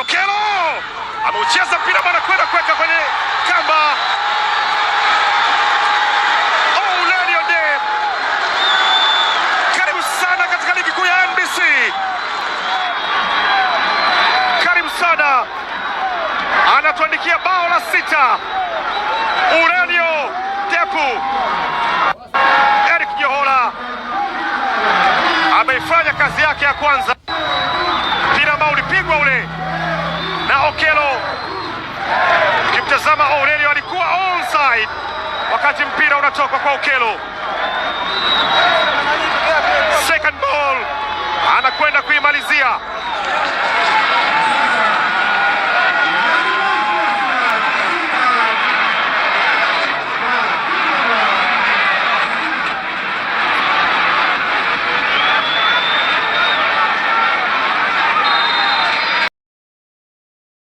Okello ameucheza mpira bwana, kwenda kuweka kwenye kamba. Aurelio Dep, karibu sana katika ligi kuu ya NBC, karibu sana, anatuandikia bao la sita. Aurelio Depu. Eric Johola ameifanya kazi yake ya kwanza, mpira ambao ulipigwa ule na Okello. Ukimtazama Aurelio alikuwa onside wakati mpira unatoka kwa Okello. Second ball anakwenda kuimalizia.